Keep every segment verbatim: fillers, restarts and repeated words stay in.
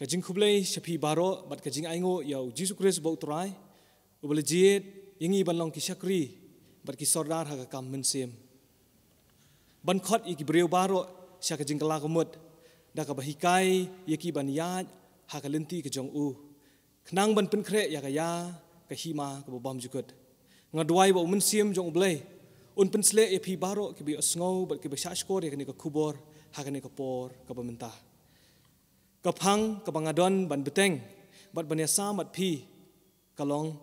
Ka jingkhublei sha phi baroh bad ka jingainguh ïa u Jisu Khrist ba u Trai, uba la jied ïa ngi ban long ki shakri bad ki sordar ha ka kam mynsiem. Ban khot ïa ki briew baroh sha ka jingkylla ka mut, da kaba hikai ïa ki ban ïaid ha ka lynti ka jong u, khnang ban pynkhreh ïa ka ïa ka hima kaba bymjukut. Nga duwai ba u Mynsiem jong u Blei un pynshlei ïa phi baroh kiba ïohsngew bad kiba shahshkor ïa kane ka khubor ha kane ka por kaba mynta. Ka phang kaba nga don ban bteng bad ban ïasam bad phi ka long: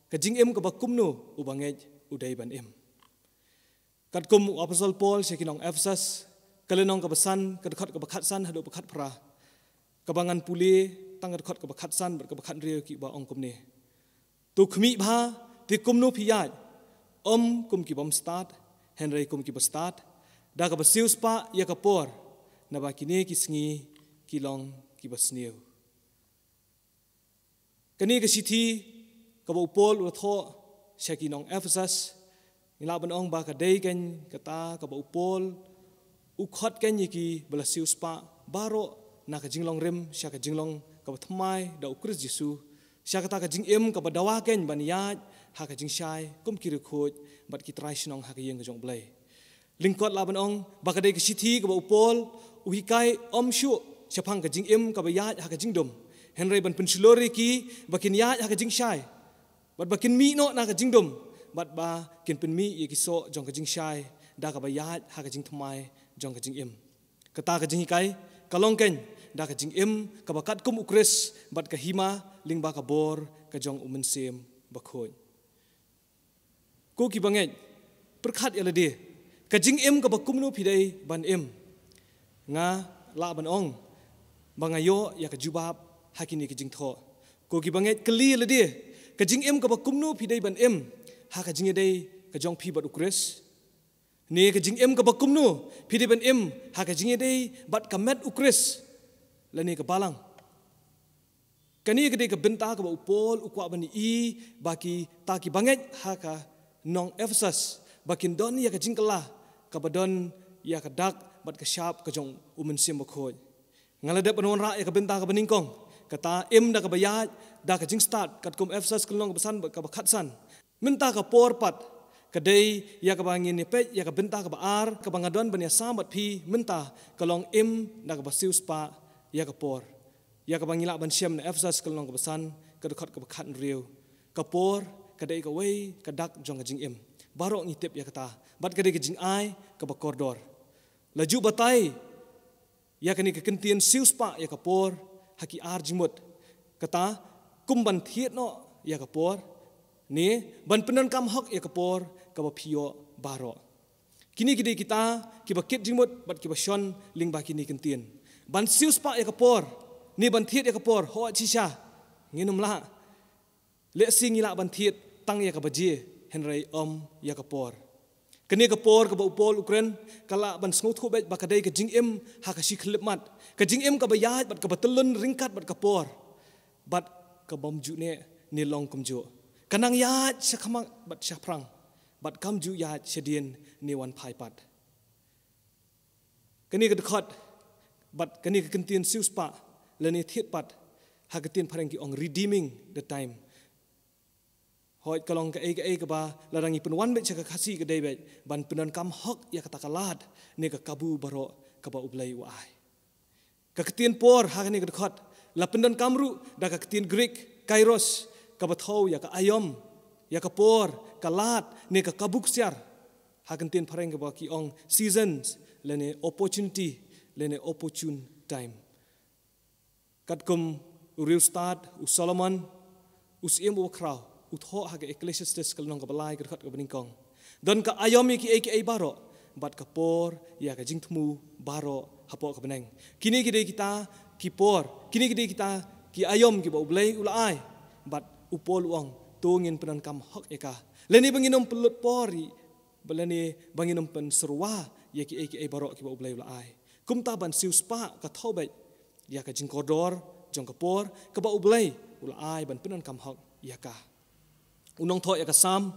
ka jingim kaba kumno u bangeit u dei ban im. Katkum u Apostol Paul sha ki nong Ephesus, ka lynnong kaba san, ka dkhot kaba khatsan haduh ba khatphra, kaba ngan pule tang ka dkhot kaba khatsan bad kaba khathynriew, kiba ong kumne: To khmih bha, te kumno phi ïaid, ym kum ki bym stad, hynrei kum kiba stad, da kaba siewspah ïa ka por, naba kine ki sngi ki long kiba sniew. Kane ka shithi kaba u Paul u la thoh sha ki nong Ephesus, ngi lah ban ong ba ka dei keiñ kata kaba u Paul u khot keiñ ïa kiba la siewspah baroh na ka jinglong rim sha ka jinglong kaba thymmai da u Khrist Jisu, sha kata ka jingim kaba dawa keiñ ban ïaid ha ka jingshai kum ki riewkhuid bad ki trai shnong ha ka ïing ka jong u Blei. Lyngkot lah ban ong ba ka dei ka shithi kaba u Paul u hikai ym shuh shaphang ka jingim kaba ïaid ha ka jingdum, hynrei ban pynshlur ïa ki ba kin ïaid ha ka jingshai, bad ba kin mih noh na ka jingdum, bad ba kin pynmih ïa ki soh jong ka jingshai da kaba ïaid ha ka jingthymmai jong ka jingim. Kata ka jinghikai ka long keiñ da ka jingim kaba katkum u Khrist bad ka hima lyngba ka bor ka jong u Mynsiem Bakhuid. Ko ki bangeit, pyrkhat ïa lade, ka jingim kaba kumno phi dei ban im? Nga lah ban ong ba nga ïoh ïa ka jubab ha kine ki jingthoh. Ko ki bangeit, kylli ïa lade, ka jingim kaba kumno phi dei ban im ha ka jingïadei ka jong phi bad u Khrist? Ne ka jingim kaba kumno phi dei ban im ha ka jingïadei bad ka met u Khrist lane ka balang? Kane ka dei ka bynta kaba u Paul u kwah ban ïohi ba kita ki bangeit ha ka nong Ephesus ba kin don ïa ka jingkylla kaba don ïa ka dak bad ka shap ka jong u Mynsiem Bakhuid. Nga la dep ban wanrah ïa ka bynta kaba nyngkong, kata im da kaba ïaid da ka jingstad, katkum Ephesus ka lynnong kaba san bad kaba khatsan. Mynta ka por pat ka dei ïa kaba ngin ïa peit ïa ka bynta kaba ar kaba nga don ban ïasam bad phi mynta, ka long im da kaba siewspah ïa ka por. Ïa kaba ngi lah ban shem na Ephesus ka lynnong kaba san, ka dkhot kaba khathynriew. Ka por ka dei kawei ka dak jong ka jingim. Baroh ngi tip ïa kata. Bad ka dei ka jingai kaba kordor. La ju batai ïa kane ka kyntien siewspah ïa ka por ha ki ar jingmut. Kata, kum ban thied noh ïa ka por, ne ban pyndonkam hok ïa ka por kaba phi ïoh baroh. Kine ki dei kita kiba kit jingmut bad kiba shon lyngba kine ki kyntien. Ban siewspah ïa ka por ne ban thied ïa ka por, hooid shisha, ngin ym lah. Lehse ngi lah ban thied tang ïa ka baje, hynrei ym ïa ka por. Kane ka por kaba u Paul u kren, ka lah ban sngewthuh beit ba ka dei ka jingim ha ka shi khyllipmat, ka jingim kaba ïaid bad kaba tyllun ryngkat bad ka por, bad ka bym ju neh ne long kumjuh. Ka nang ïaid shakhmat bad shaphrang, bad kam ju ïaid shadien ne wan phai pat. Kane ka dkhot bad kane ka kyntien siewspah lane thied pat, ha ka ktien phareng ki ong redeeming the time. Hooid, ka long kaei kaei kaba lada ngi pynwan beit sha ka Khasi ka dei beit ban pyndonkam hok ïa kata ka lad ne ka kabu baroh kaba u Blei u ai. Ka ktien por ha kane ka dkhot la pyndonkam ruh da ka ktien Greek kairos, kaba thew ïa ka aïom, ïa ka por, ka lad ne ka kabu ksiar. Ha ka ktien phareng kaba ki ong seasons lane opportunity lane opportune time. Katkum u riewstad u Solomon, u syiem uba khraw, u thoh ha ka Ecclesiastes ka lynnong kaba lai ka dkhot kaba nyngkong: Don ka aïom ïa kiei kiei baroh, bad ka por ïa ka jingthmu baroh hapoh ka bneng. Kine ki dei kita ki por, kine ki dei kita ki aïom kiba u Blei u la ai. Bad u Paul u ong, to ngin pyndonkam hok ïa ka, lane ba ngin ym pynlut por ïa, ba lane ba ngin ym pynsyrwa ïa kiei kiei baroh kiba u Blei u la ai. Kumta ban siewspah ka thew beit ïa ka jingkordor jong ka por kaba u Blei u la ai ban pyndonkam hok ïa ka. U nongthoh ïa ka Salm,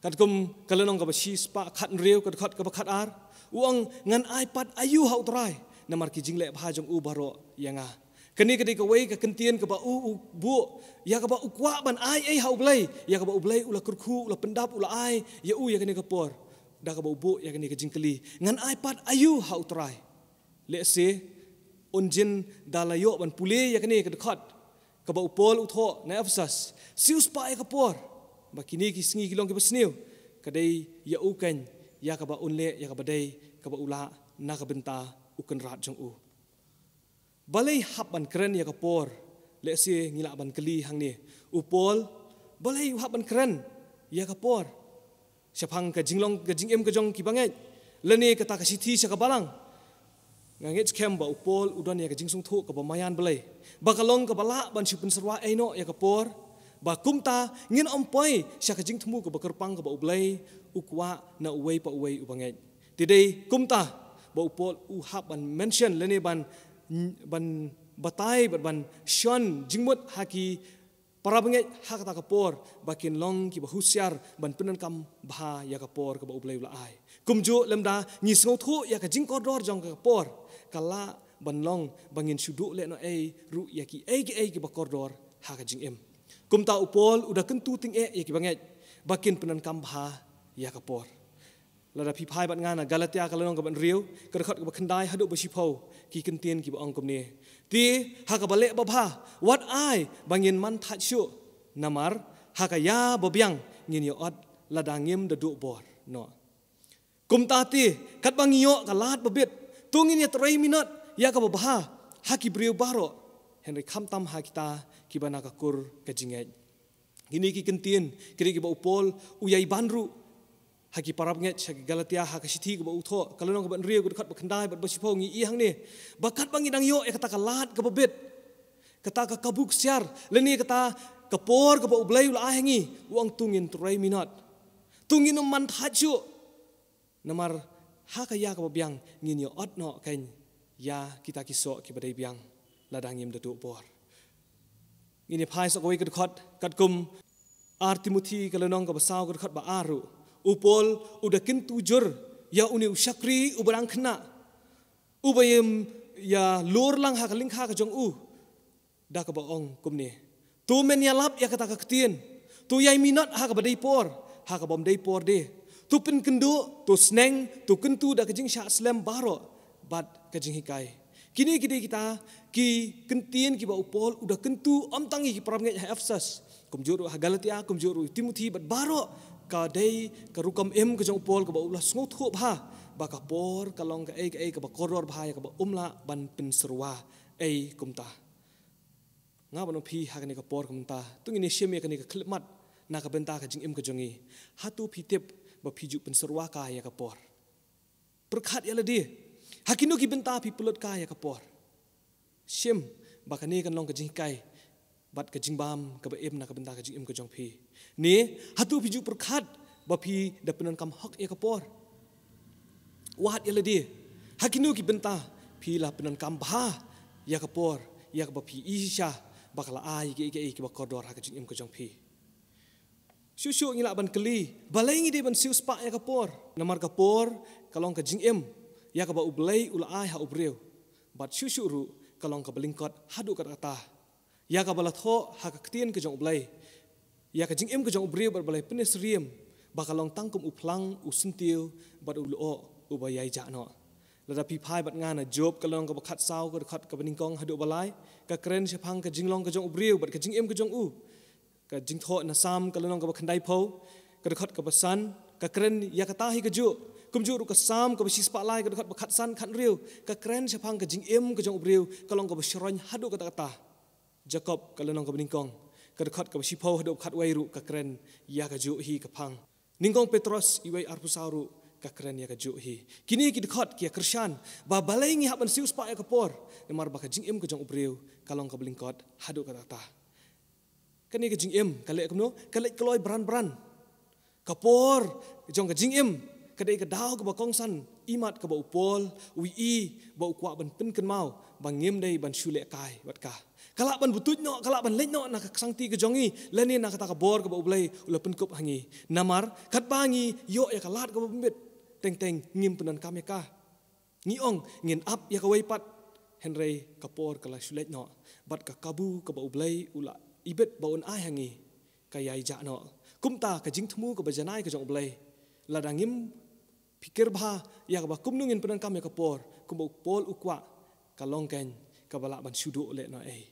katkum ka lynnong kaba shispah khathynriew, ka dkhot kaba khatar, u ong, ngan ai pat aïu ha u Trai, namar ki jingleh bha jong u baroh ïa nga. Kane ka dei kawei ka kyntien kaba u, u buh ïa kaba u kwah ban ai ei ha U Blei, ïa kaba U Blei u la kyrkhu, u la pyndap, u la ai ïa u ïa kane ka por. Da kaba u buh ïa kane ka jingkylli, ngan ai pat aïu ha U Trai? Lehse un jin da la ïoh ban pule ïa kane ka dkhot kaba u Paul u thoh na Ephesus, siew spah ïa ka por, ba kine ki sngi ki long kiba sniew. Ka dei ïa u keiñ ïa kaba un leh ïa kaba dei, kaba u lah na ka bynta U Kynrad jong u. Balei hap ban kren ïa ka por? Lehse ngi lah ban kylli hangne, u Paul, balei u hap ban kren ïa ka por shaphang ka jinglong, ka jingim ka jong ki bangeit, lane kata ka shithi sha ka balang? Nga ngeit skhem ba u Paul u don ïa ka jingsngewthuh kaba maïan Blei, ba ka long kaba lah ban shu pynsyrwa ei noh ïa ka por, ba kumta ngin ym poi sha ka jingthmu kaba kyrpang kaba U Blei u kwah na uwei pa uwei u bangeit. Te dei kumta ba u Paul u hap ban mention lane ban, ban batai, ban, ban shon jingmut ha ki para bangeit ha kata ka por, ba kin long kiba husiar ban pyndonkam bha ïa ka por kaba U Blei u la ai. Kumjuh lymda ngi sngewthuh ïa ka jingkordor jong ka por, ka lah ban long ba ngin shu duh lehnohei ruh ïa kiei kiei kiba kordor ha ka jingim. Kumta u Paul u da kyntu tyngeh ïa ki bangeit ba kin pyndonkam bha ïa ka por. Lada phi phai bad nga na Galatia ka lynnong kaba hynriew, ka dkhot kaba khyndai haduh ba shiphew, ki kyntien kiba ong kumne: Te ha kaba leh babha, wat ai ba ngin man thait shuh, namar ha ka ïa babiang ngin ïa ot lada ngim da duh bor noh. Kumta te, katba ngi ïoh ka lad babit, to ngin ïa trei minot ïa kaba bha ha ki briew baroh, hynrei khamtam ha kita kiba na ka kur ka jingngeit. Kine ki kyntien ki dei kiba u Paul u ïai ban ruh ha ki para bangeit sha ki Galatia, ha ka shithi kaba u thoh, ka lynnong kaba hynriew, ka dkhot ba khyndai bad ba shiphew, ngi i hangne ba katba ngi dang ïoh ïa kata ka lad kaba bit, kata ka kabu ksiar, lane kata ka por kaba U Blei u la ai ha ngi, u ong to ngin trei minot, to ngin ym man thait shuh. Namar ha ka ïa kaba biang ngin ïa ot noh keiñ ïa kita ki soh kiba dei biang lada ngim da duh bor. Ngin ïa phai sa kawei ka dkhot katkum Ar Timothi ka lynnong kaba saw, ka dkhot ba ar ruh. U Paul u da kyntu jur ïa une u shakri uba dang khynnah, uba ïa lur lang ha ka lyngkha ka jong u, da kaba ong kumne: To men ïalap ïa kata ka ktien, to ïai minot ha kaba dei por, ha kaba ym dei por de, to pynkynduh, to sneng, to kyntu da ka jingshah slem baroh bad ka jinghikai. Kine ki dei kita ki kyntien kiba u Paul u da kyntu ym tang ïa ki para bangeit ha Ephesus, kumjuh ruh ha Galatia, kumjuh ruh Timothi, bad baroh ka dei ka rukom im ka jong u Paul kaba u la sngewthuh bha ba ka por ka long kaei kaei kaba kordor bha ïa kaba um lah ban pynsyrwa ei kumta. Nga bad phi ha kane ka por kumta, to ngin ïa shim ïa kane ka khyllipmat na ka bynta ka jingim ka jong ngi. Hato phi tip ba phi ju pynsyrwa kai ïa ka por? Pyrkhat ïa lade, ha kino ki bynta phi pynlut kai ïa ka por? Shim ba kane kan long ka jinghikai bad ka jingbam kaba im na ka bynta ka jingim ka jong phi. Ne hato phi ju pyrkhat ba phi da pyndonkam hok ïa ka por? Wad ïa lade, ha kino ki bynta phi la pyndonkam bha ïa ka por, ïa kaba phi i shisha ba ka la ai ïa kiei kiei kiba kordor ha ka jingim ka jong phi? Shuh shuh ngi lah ban kylli, balei ngi dei ban siew spah ïa ka por? Namar ka por ka long ka jingim ïa kaba U Blei u la ai ha u briew, bad shuh shuh ruh ka long kaba lyngkot haduh katta katta, ïa kaba la thoh ha ka ktien ka jong U Blei. Ïa ka jingim ka jong u briew bad balei pynsyriem ba ka long tang kum u phlang, u syntiew bad u lyoh uba ïai jah noh. Lada phi phai bad nga na Job ka lynnong kaba khatsaw, ka dkhot kaba nyngkong haduh ba lai, ka kren shaphang ka jinglong ka jong u briew bad ka jingim ka jong u. Ka jingthoh na Salm ka lynnong kaba khyndaiphew, ka dkhot kaba san, ka kren ïa kata hi kajuh. Kumjuh ruh ka Salm kaba shispah lai, ka dkhot ba khatsan khathynriew, ka kren shaphang ka jingim ka jong u briew ka long kaba shyrkhei haduh katta katta. Jakob ka lynnong kaba nyngkong, ka dkhot kaba shiphew haduh khatwei ruh ka kren ïa kajuh hi ka phang. Nyngkong Petros iwei arphew saw ruh ka kren ïa kajuh hi. Kine ki dkhot ki ïa kyrshan ba balei ngi hap ban siew spah ïa ka por, namar ba ka jingim ka jong u briew ka long kaba lyngkot haduh katta katta. Kane ka jingim ka leh kumno? Ka leh kloi bran bran. Ka por jong ka jingim ka dei ka daw kaba kongsan, imat kaba u Paul u i ba u kwah ban pynkynmaw ba ngim dei ban shu leh kai bad ka. Ka lah ban butuit noh, ka lah ban leit noh na ka ksangti ka jong ngi lane na kata ka bor kaba U Blei u la pynkup ha ngi. Namar katba ngi ïoh ïa ka lad kaba bym bit, teng teng ngim pyndonkam ïa ka. Ngi ong ngin ap ïa kawei pat, Hynrei ka por ka la shu leit noh, bad ka kabu kaba U Blei u la ibit ba un ai ha ngi ka ïai jah noh. Kumta ka jingthmu kaba janai ka jong U Blei, lada ngim phikir bha ïa kaba kumno ngin pyndonkam ïa ka por, kumba u Paul u kwah, ka long kein kaba lah ban shu duh lehnohei.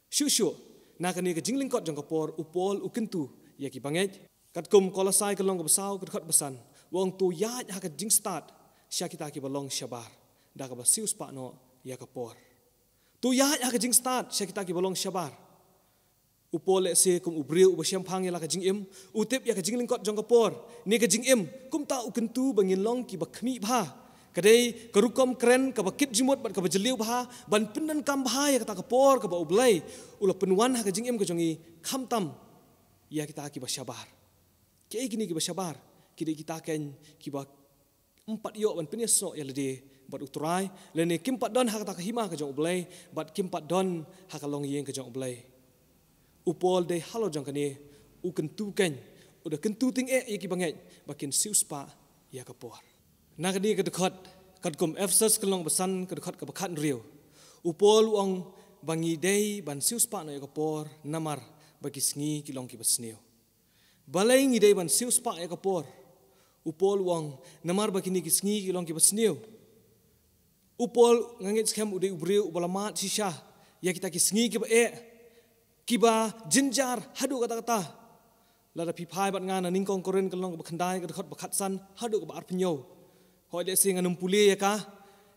Shuh shuh, na kane ka jinglyngkot jong ka por, u Paul u kyntu ïa ki bangeit. Katkum Kolosai ka lynnong kaba saw, ka dkhot ba san, u ong, to ïaid ha ka jingstad sha kita kiba long shabar, da kaba siewspah noh ïa ka por. To ïaid ha ka jingstad sha kita kiba long shabar. U Paul lehse kum u briew uba shemphang ïa la ka jingim, u tip ïa ka jinglyngkot jong ka por ne ka jingim. Kumta u kyntu ba ngin long kiba khmih bha. Ka dei ka rukom kren kaba kit jingmut bad kaba jylliew bha ban pyndonkam bha ïa kata ka por kaba U Blei u la pynwan ha ka jingim ka jong ngi, khamtam ïa kita kiba shabar. Kiei kine kiba shabar? Ki dei kita kein kiba ym pat ïoh ban pynïasnoh ïa lade bad U Trai, lane kim pat don ha kata ka hima ka jong U Blei, bad kim pat don ha ka longïing ka jong U Blei. U Paul dei halor jong kane u kyntu kein, u da kyntu tyngeh ïa ki bangeit ba kin siewspah ïa ka por. Na kane ka dkhot, katkum Ephesus ka lynnong ba san, ka dkhot kaba khathynriew, u Paul u ong ba ngi dei ban siewspah noh ïa ka por, namar ba ki sngi ki long kiba sniew. Balei ngi dei ban siewspah ïa ka por? U Paul u ong, namar ba kine ki sngi ki long kiba sniew. U Paul, nga ngeit skhem, u dei u briew uba la mad shisha ïa kita ki sngi kiba eh, kiba jynjar haduh katta katta. Lada phi phai bad nga na Nyngkong Korinth ka lynnong kaba khyndai, ka dkhot ba khatsan haduh kaba arphew hynñiew. Hooid, lehse ngan ym pule ïa ka,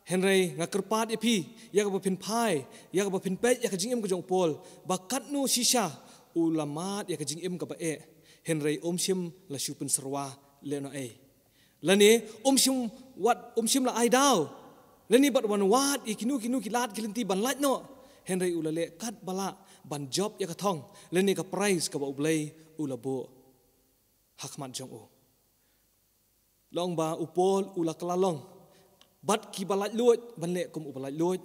hynrei nga kyrpad ïa phi, ïa kaba phin phai, ïa kaba phin peit ïa ka jingim ka jong u Paul, ba katno shisha u la mad ïa ka jingim kaba eh, hynrei um shym la shu pynsyrwa lehnohei. Lane um shym wat, um shym la ai daw lane bad wan wad ïa kino kino ki lad ki lynti ban lait noh, hynrei u la leh kat ba lah ban jop ïa ka thong lane ka prize kaba U Blei u la buh ha khmat jong u. Long ba u Paul u la kylla long bad kiba laitluid ban leh kum uba laitluid,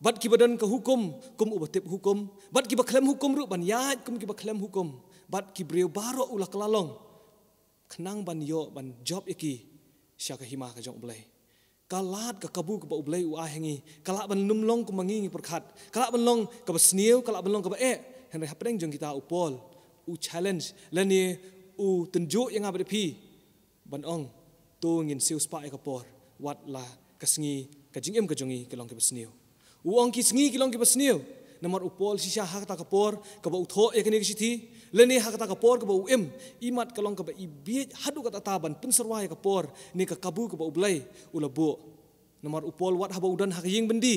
bad kiba don ka hukum kum uba tip hukum, bad kiba khlem hukum ruh ban ïaid kum kiba khlem hukum, bad ki briew baroh u la kylla long khnang ban ïoh ban jop ïa ki sha ka hima ka jong U Blei. Ka lad ka kabu kaba U Blei u ai ha ngi ka lah ban ym long kumba ngi ngi pyrkhat, ka lah ban long kaba sniew, ka lah ban long kaba eh. Hynrei hapdeng jong kita u Paul u challenge lane u tynjuh ïa nga bad ïa phi ban ong, to ngin siewspah ïa ka por, wat la ka sngi, ka jingim ka jong ngi ki long kiba sniew. U ong ki sngi ki long kiba sniew namar u Paul shisha ha kata ka por kaba u thoh ïa kane ka shithi, lane ha kata ka por kaba u im, imat ka long kaba i bieit haduh katta katta ban pynsyrwa ïa ka por ne ka kabu kaba U Blei u la buh. Namar u Paul wat haba u don ha ka ïing byndi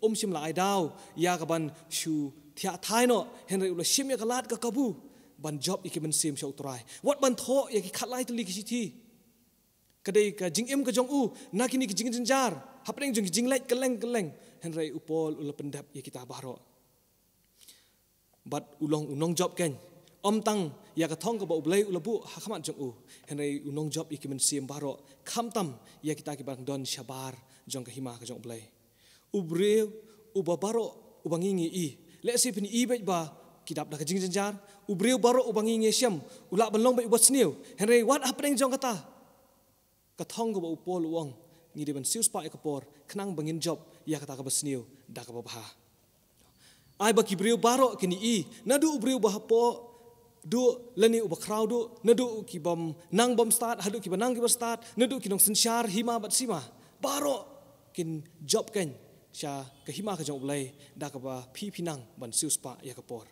um shym la ai daw ïa ka ban shu thiah thai noh, hynrei u la shim ïa ka lad ka kabu ban jop ïa ki mynsiem sha U Trai, wat ban thoh ïa ki khatlai tylli ki shithi. Ka dei ka jingim ka jong u na kine ki jingjynjar hapdeng jong ki jingleit kylleng kylleng, hynrei u Paul u la pyndep ïa kita baroh. Bad u long u nongjop kein, ym tang ïa ka thong kaba U Blei u la buh ha khmat jong u, hynrei u nongjop ïa ki mynsiem baroh, khamtam ïa kita kiba dang don shabar jong ka hima ka jong U Blei. U briew uba baroh uba ngi ngi i, lehse phin i beit ba ki dap da ka jingjynjar, u briew baroh uba ngi ngi shem u lah ban long beit uba sniew, hynrei wat hapdeng jong kata ka thong kaba u Paul u ong, ngi dei ban siewspah ïa ka por khnang ba ngin jop ïa kata kaba sniew da kaba bha. Ai ba ki briew baroh kin i, naduh u briew ba hapoh duh lane uba khraw duh, naduh ki bym nang bym stad haduh kiba nang kiba stad, naduh ki nongsynshar hima bad sima, baroh kin jop kein sha ka hima ka jong U Blei da kaba phi phi nang ban siewspah ïa ka por.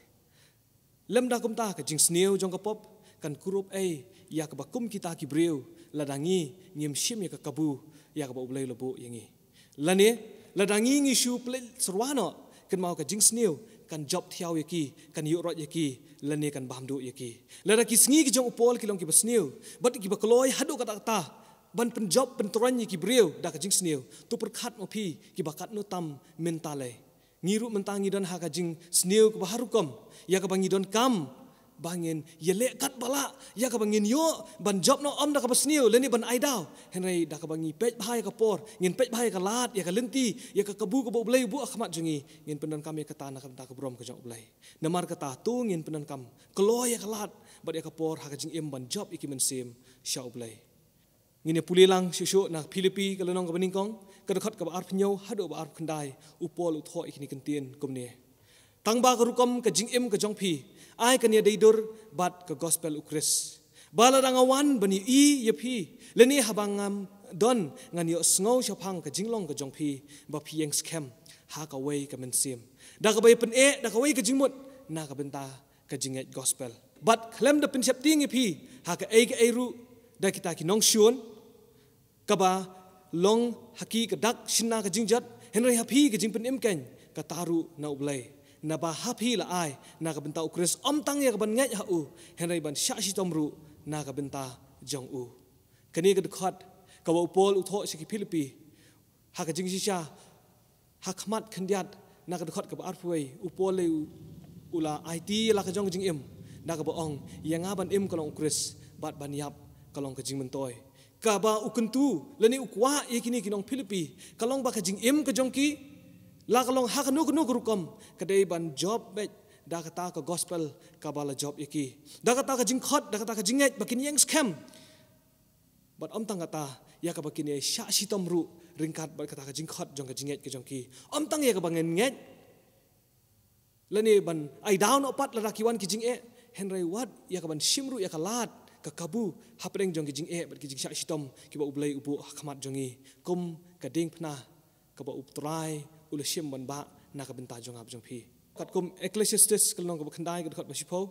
Lymda kumta, ka jingsniew jong ka pop kan kurup ei ïa kaba kum kita ki briew lada ngi ngim shim ïa ka kabu ïa kaba U Blei u la buh ïa ngi. Lane lada ngi ngi shu pynleit syrwa noh, kynmaw ka jingsniew kan jop thiaw ïa ki, kan ïuh roit ïa ki, lane kan bam duh ïa ki. Lada ki sngi ki jong u Paul ki long kiba sniew bad kiba kloi haduh katta katta ban pynjop pyntroiñ ïa ki briew da ka jingsniew, to pyrkhat ma phi kiba katno tam mynta lei. Ngi ruh mynta ngi don ha ka jingsniew kaba har rukom, ïa kaba ngi donkam ba ngin ïaleh kat ba lah ïa kaba ngin ïoh ban jop noh, ym da kaba sniew lane ban ai daw, hynrei da kaba ngi peit bha ïa ka por, ngin peit bha ïa ka lad, ïa ka lynti, ïa ka kabu kaba U Blei u buh ha khmat jong ngi, ngin pyndonkam ïa kata na ka bynta ka burom ka jong U Blei. Namar kata, to ngin pyndonkam kloi ïa ka lad bad ïa ka por ha ka jingim ban jop ïa ki mynsiem sha U Blei. Ngin ïa pule lang shuh shuh na Philippi ka lynnong kaba nyngkong, Ka dkhot kaba arphew hynñiew haduh ba arphew khyndai, u Paul u thoh ïa kine ki kyntien kumne: Tang ba ka rukom ka jingim ka jong phi, ai kan ïadei dur bad ka gospel u Khrist. Ba lada nga wan ban ïohi ïa phi, lane haba ngam don, ngan ïohsngew shaphang ka jinglong ka jong phi, ba phi ïeng skhem ha kawei ka mynsiem, da kaba ïa pyneh da kawei ka jingmut na ka bynta ka jingngeit gospel. Bad khlem da pynsheptieng ïa phi ha kaei kaei ruh da kita ki nongshun, kaba long ha ki ka dak shynna ka jingjot, hynrei ha phi ka jingpynim keiñ, kata ruh na U Blei. Naba ha phi la ai na ka bynta u Khrist, ym tang ïa ka ban ngeit ha u, hynrei ban shah shitom ruh na ka bynta jong u. Kane ka dkhot kaba u Paul u thoh sha ki Philippi, ha ka jingshisha, ha khmat khyndiat, na ka dkhot kaba arphew wei, u Paul u, u la aiti ïa la ka jong ka jingim da kaba ong, ïa nga ban im ka long u Khrist, bad ban ïap ka long ka jingmyntoi. Kaba u kyntu lane u kwah ïa kine ki nong Philippi, ka long ba ka jingim ka jong ki, la ka long ha kano kano ka rukom, ka dei ban jop beit da kata ka gospel kaba la jop ïa ki, da kata ka jingkhot, da kata ka jingngeit, ba kin ïeng skhem. Bad ym tang kata, ïa kaba kin ïa shah shitom ruh ryngkat bad kata ka jingkhot jong ka jingngeit ka jong ki. Ym tang ïa kaba ngin ngeit lane ban ai daw noh pat lada ki wan ki jingeh, hynrei wat ïa ka ban shim ruh ïa ka lad ka kabu hapdeng jong ki jingeh bad ki jingshah shitom kiba U Blei u buh ha khmat jong ngi, kum ka diengphna kaba U Trai u la shim ban bah na ka bynta jong nga bad jong phi. Katkum Ecclesiastes ka lynnong kaba khyndai ka dkhot ba shiphew,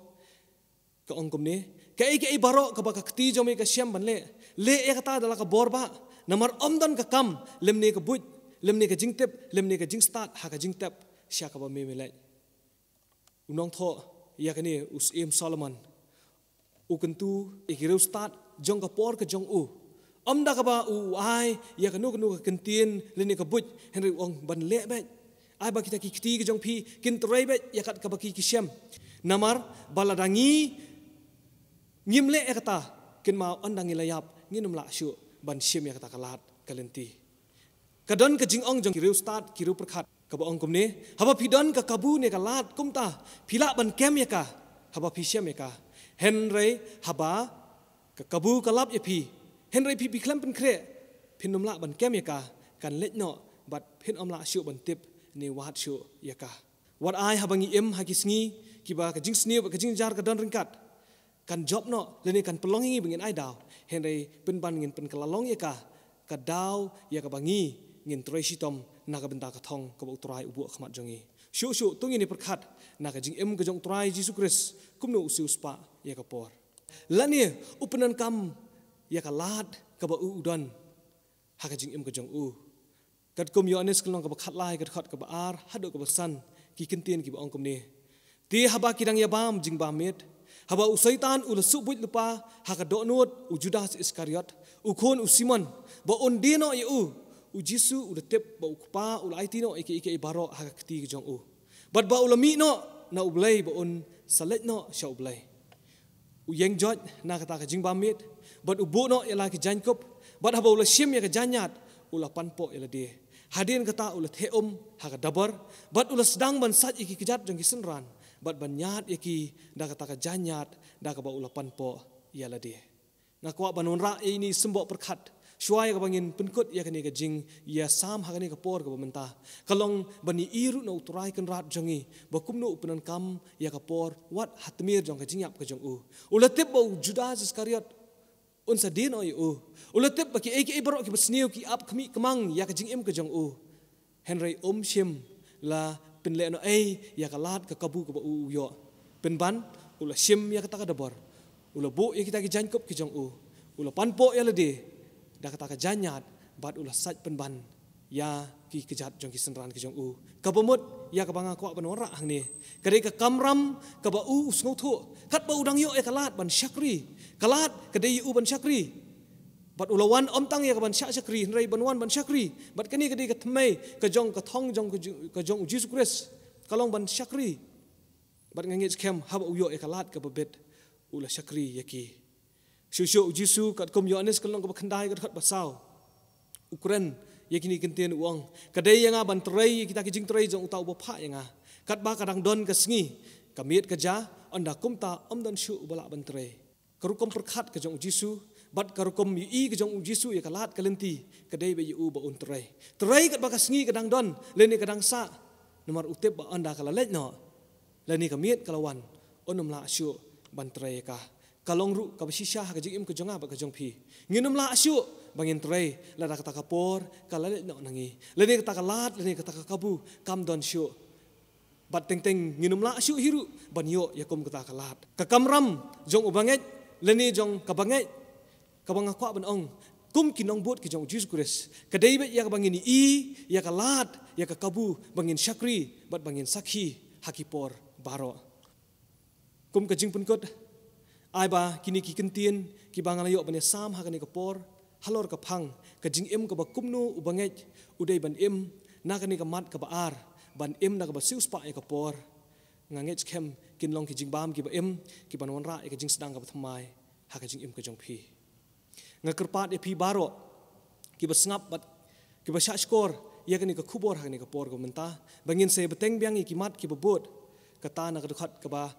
ka ong kumne: Kaei kaei baroh kaba ka kti jong me ka shem ban leh, leh ïa kata da la ka bor bah, namar ym don ka kam lymne ka buit, lymne ka jingtip, lymne ka jingstad ha ka jingtep sha kaba me me leit. U nongthoh ïa kane u Syiem Solomon u kyntu ïa ki riewstad jong ka por ka jong u, ym da kaba u ai ïa kano kano ka kyntien lane ka buit, hynrei u ong ban leh beit. Ai ba kita ki kti ka jong phi kin trei beit ïa kat kaba ki ki shem. Namar ba lada ngi ngim leh ïa kata, kynmaw ynda ngi la ïap ngin ym lah shuh ban shim ïa kata ka lad ka lynti. Ka don ka jingong jong ki riewstad ki riewpyrkhat kaba ong kumne: Haba phi don ka kabu ne ka lad kumta, phi lah ban kem ïa ka haba phi shem ïa ka. Hynrei haba ka kabu ka lap ïa phi, hynrei phi phi khlem pynkhreh, phin ym lah ban kem ïa ka, kan leit noh bad phin ym lah shuh ban tip ne wad shuh ïa ka. Wat ai haba ngi im ha ki sngi kiba ka jingsniew bad ka jingjynjar ka don ryngkat, kan jop noh lane kan pynlong ïa ngi ba ngin ai daw, hynrei pynban ngin pynkylla long ïa ka, ka daw ïa kaba ngi ngin trei shitom na ka bynta ka thong kaba U Trai u buh ha khmat jong ngi. Shuh shuh to ngin ïa pyrkhat na ka jingim ka jong U Trai Jisu Khrist, kumno u siewspah ïa ka por, lane u pyndonkam ïa ka lad kaba u u don ha ka jingim ka jong u. Katkum Ïoannis ka lynnong kaba khatlai ka dkhot kaba ar haduh kaba san, ki kyntien kiba ong kumne: Te haba ki dang ïa bam jingbam miet, haba u Soitan u la suh buit lypa ha ka dohnud u Judas Iskariot, u khun u Simon, ba un die noh ïa u, U Jisu u la tip ba U Kpa u la aiti noh ïa kiei kiei baroh ha ka kti ka jong u, bad ba u la mih noh na U Blei ba un sa leit noh sha U Blei. U ïeng joit na kata ka jingbam miet, bad u buh noh ïa la ki jaiñkup, bad haba u la shim ïa ka jaiñïap, u la panpoh ïa lade. Hadien kata u la theh um ha ka dabar, bad u la sdang ban sait ïa ki kjat jong ki synran, bad ban ñiad ïa ki da kata ka jaiñïap da kaba u la panpoh ïa lade. Nga kwah ban wanrah ïa ine i symboh pyrkhat shuwa ïa kaba ngin pynkut ïa kane ka jingïasam ha kane ka por kaba mynta, ka long ban ïohi ruh na U Trai Kynrad jong ngi ba kumno u pyndonkam ïa ka por wat ha tmier jong ka jingïap ka jong u. U la tip ba u Judas Iskariot un sa die noh ïa u. U la tip ba kiei kiei baroh kiba sniew ki ap khmih kmang ïa ka jingim ka jong u. Hynrei um shym la pynlehnohei ïa ka lad ka kabu kaba u u ïoh. Pynban u la shim ïa kata ka dabar, u la buh ïa kita ki jaiñkup ki jong u, u la panpoh ïa lade da kata ka jaiñïap, bad u la sait pynban ïa ki kjat jong ki synran ki jong u. Kaba mut ïa kaba nga kwah ban wanrah hangne, ka dei ka kamram kaba u u sngewthuh katba u dang ïoh ïa ka lad ban shakri. Ka lad ka dei ïa u ban shakri. Bad u la wan ym tang ïa ka ban shah shakri, hynrei ban wan ban shakri. Bad kane ka dei ka thymmei ka jong ka thong jong ka ju-, ka jong u Jisu Khrist, ka long ban shakri. Bad nga ngeit skhem haba u ïoh ïa ka lad kaba bit, u la shakri ïa ki. Shuh shuh u Jisu katkum Ïoannis ka lynnong kaba khyndai ka dkhot ba saw, u kren ïa kine ki kyntien, u ong: Ka dei ïa nga ban trei ïa kita ki jingtrei jong uta uba phah ïa nga, katba ka dang don ka sngi. Ka miet ka ja, ynda kumta ym don shuh uba lah ban trei. Ka rukom pyrkhat ka jong u Jisu Bad ka rukom ïohi ka jong u Jisu ïa ka lad ka lynti, ka dei beit ïa u ba un trei. Trei katba ka sngi ka dang don lane ka dang sah. Namar u tip ba ynda ka la leit noh, lane ka miet ka la wan, un ym lah shuh ban trei ïa ka. Ka long ruh kaba shisha ha ka jingim ka jong nga bad ka jong phi. Ngin ym lah shuh ba ngin trei lada kata ka por ka la leit noh na ngi, lane kata ka lad lane kata ka kabu kam don shuh. Bad teng teng ngin ym lah shuh hi ruh ban ïoh ïa kum kata ka lad. Ka kamram jong u bangeit lane jong ka bangeit kaba nga kwah ban ong, kum ki nongbud ki jong u Jisu Khrist, ka dei beit ïa kaba ngin ïohi ïa ka lad, ïa ka kabu ba ngin shakri bad ba ngin sakhi ha ki por baroh. Kum ka jingpynkut, ai ba kine ki kyntien kiba nga la ïoh ban ïasam ha kane ka por, halor ka phang ka jingim kaba kumno u bangeit u dei ban im, na kane ka mat kaba ar, ban im da kaba siewspah ïa ka por, nga ngeit skhem kin long ki jingbam kiba im, kiban wanrah ïa ka jingsdang kaba thymmai ha ka jingim ka jong phi. Nga kyrpad ïa phi baroh kiba sngap bad kiba shahshkor ïa kane ka khubor ha kane ka por kaba mynta, ba ngin sa ïabteng biang ïa ki mat kiba bud, kata na ka dkhot kaba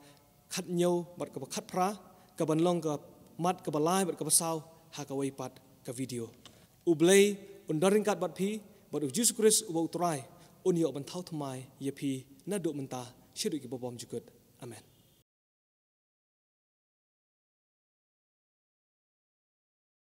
khathynñiew bad kaba khatphra, kaban long ka mat kaba lai bad kaba saw ha kawei pat ka video. U Blei un don ryngkat bad phi, bad u Jisu Khrist uba u Trai un ïoh ban thaw thymmai ïa phi naduh mynta shaduh kiba bymjukut. Amen.